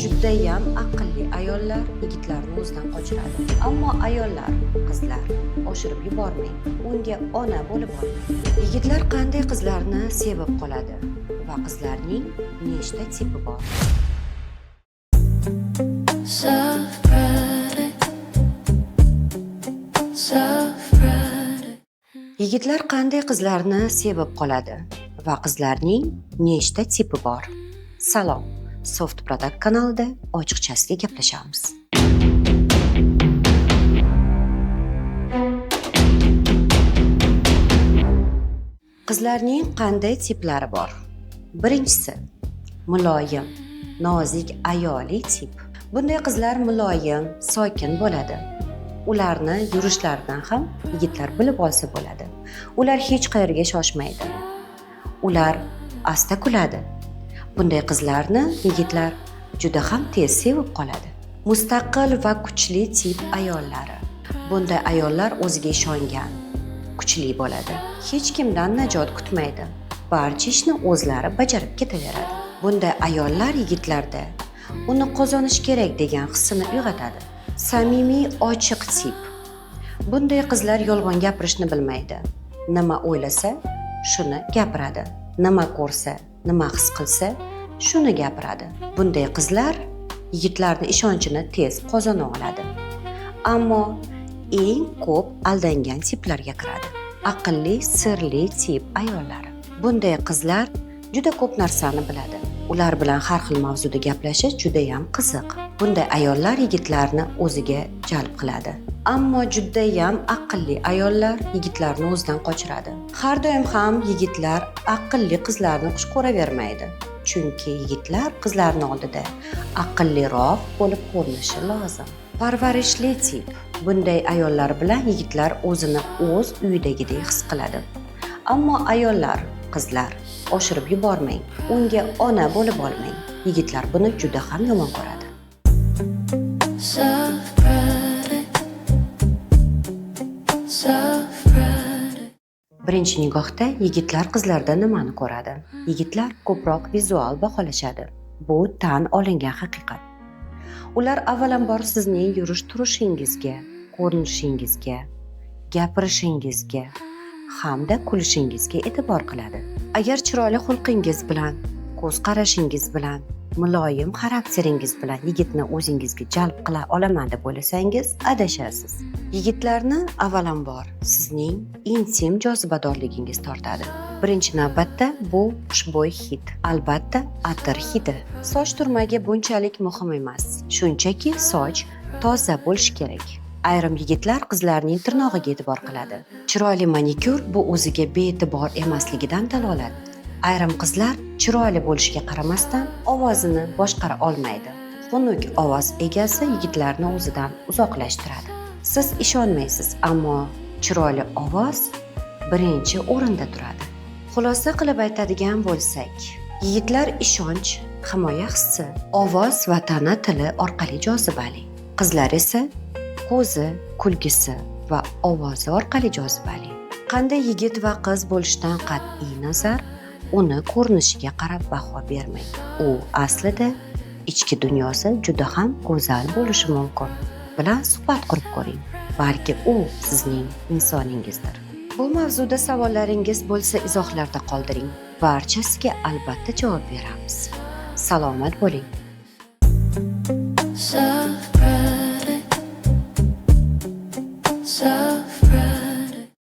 Judayam aqlli ayollar yigitlarni o'zidan qochiradi. Ammo ayollar, qizlar, oshirib yubormang, unga ona bo'lib olmang. Yigitlar qanday qizlarni sevib qoladi va qizlarning nechta tipi bor? Soft product. Soft product. Yigitlar qanday qizlarni sevib qoladi va qizlarning nechta tipi bor? Salom. Soft Product kanalida ochiqchasiga gaplashamiz. Qizlarning qanday tiplari bor? Birinchisi, muloyim, nozik ayoli tip. Bunday qizlar muloyim, sokin bo'ladi. Ularni yurishlaridan ham yigitlar bilib olsa bo'ladi. Ular hech qayerga shoshmaydi. Ular asta kuladi. Bunday qizlarni yigitlar juda ham tez sevib qoladi. Mustaqil va kuchli tip ayollari. Bunday ayollar o'ziga ishongan, kuchli bo'ladi. Hech kimdan najot kutmaydi. Barcha ishni o'zlari bajarib ketaveradi. Bunday ayollar yigitlarda uni qozonish kerak degan hissini uyg'otadi. Samimiy, ochiq tip. Bunday qizlar yolg'on gapirishni bilmaydi. Nima o'ylasa, shuni gapiradi. Nima ko'rsa, nima his qilsa, shuni gapiradi. Bunday qizlar yigitlarning ishonchini tez qozona oladi. Ammo eng ko'p aldangan tiplarga kiradi. Aqlli, sirli tip ayollari. Bunday qizlar juda ko'p narsani biladi. Ular bilan har xil mavzuda gaplashish juda ham qiziq. Bunday ayollar yigitlarni o'ziga jalb qiladi. Ammo juda ham aqlli ayollar yigitlarni o'zidan qochiradi. Har doim ham yigitlar aqlli qizlarni xush ko'ravermaydi. Chunki yigitlar qizlarning oldida aqlliroq bo'lib ko'rinishi lozim. Parvarishli tip. Bunday ayollar bilan yigitlar o'zini o'z uyidagidek his qiladi. Ammo ayollar, qizlar, oshirib yubormang, unga ona bo'lib olmang. Yigitlar buni juda ham yomon ko'radi. Soft product. Soft product. Birinchi nigohda yigitlar qizlarda nimani ko'radi? Yigitlar ko'proq vizual baholashadi. Bu tan olingan haqiqat. Ular avvalambor sizning yurish turishingizga, ko'rinishingizga, gapirishingizga hamda kulishingizga e'tibor qiladi. Agar chiroyli xulqingiz bilan, ko'z qarashingiz bilan, muloyim xarakteringiz bilan yigitni o'zingizga jalb qila olaman deb o'ylasangiz, adashasiz. Yigitlarni avvalambor sizning intim jozibadorligingiz tortadi. Birinchi navbatda bu xushbo'y hid, albatta atir hidi. Soch turmagi bunchalik muhim emas. Shunchaki soch toza bo'lishi kerak. Ayrim yigitlar qizlarning tirnog'iga e'tibor qiladi. Chiroyli manikyur bu o'ziga bee'tibor emasligidan dalolat. Ayrim qizlar chiroyli bo'lishiga qaramasdan ovozini boshqara olmaydi. Xunuk ovoz egasi yigitlarni o'zidan uzoqlashtiradi. Siz ishonmaysiz, ammo chiroyli ovoz birinchi o'rinda turadi. Xulosa qilib aytadigan bo'lsak, yigitlar ishonch, himoya hissi, ovoz va tana tili orqali jozibali. Qizlar esa ko'zi, kulgisi va ovozi orqali jozibali. Qanday yigit va qiz bo'lishidan qat'iy nazar, uni ko'rinishiga qarab baho bermang. U aslida ichki dunyosi juda ham go'zal bo'lishi mumkin. Bilan suhbat qurib ko'ring. Balki u sizning insoningizdir. Bu mavzuda savollaringiz bo'lsa izohlarda qoldiring. Barchasiga albatta javob beramiz. Salomat bo'ling. Soft product. Soft product.